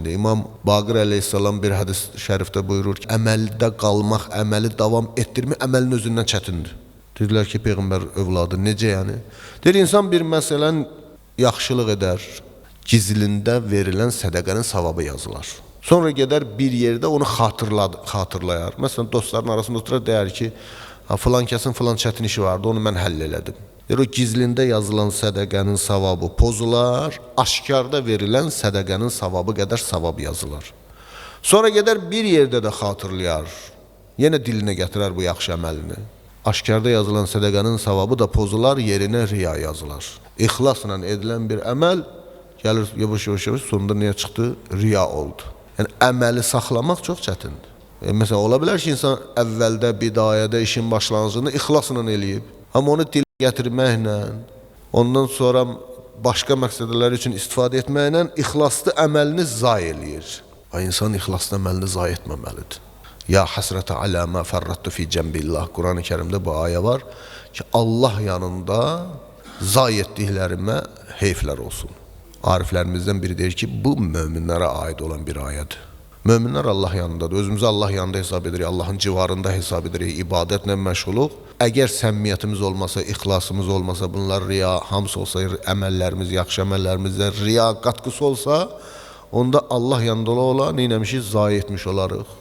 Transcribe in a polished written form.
çətindir. İmam Baqir əleyhissalam bir hədis şərifdə buyurur ki, əməldə qalmaq, əməli davam etdirmək əməlin özündən çətindir. Dedilər ki, peyğəmbər övladı necə yəni? Deyir, insan bir məsələn yaxşılıq edər, gizlində verilən sədəqənin savabı yazılar. Sonra gedər bir yerdə onu xatırlayar. Məsələn, dostların arasında oturar, deyər ki, ha, filan kəsin filan çətin işi vardı, onu mən həll elədim. Deyir, o gizlində yazılan sədəqənin savabı pozular, aşkarda verilən sədəqənin savabı qədər savab yazılar. Sonra gedər bir yerdə də xatırlayar. Yenə dilinə gətirər bu yaxşı əməlini. Aşkarda yazılan sədəqənin savabı da pozular, yerinə riya yazılar. İxlasla edilən bir əməl gəlir yavaş yavaş sonunda niyə çıxdı? Riya oldu. Yəni əməli saxlamaq çox çətindir. Məsələn, ola bilər ki, insan əvvəldə, bidayədə, işin başlanğıcında ixlasla eləyib, amma onu dil gətirməklə, ondan sonra başqa məqsədlər üçün istifadə etməklə ixlaslı əməlini zayi eləyir. Ay, insan ixlaslı əməlini zayi etməməlidir. Ya hasrətə alə mə fərrattu fi cəmbillah. Quran-ı Kərimdə bu ayə var ki, Allah yanında zayi etdiklərimə heyflər olsun. Ariflərimizdən biri deyir ki, bu möminlərə aid olan bir ayədir. Möminlər Allah yanındadır. Özümüzü Allah yanında hesab edirik, Allahın civarında hesab edirik, ibadətlə məşğuluq. Əgər səmimiyyətimiz olmasa, ixlasımız olmasa, bunlar riya, hamısı olsa, əməllərimiz, yaxşı əməllərimizdə riya qatqısı olsa, onda Allah yanında ola ola nə etmişik? Zayi etmiş olarıq.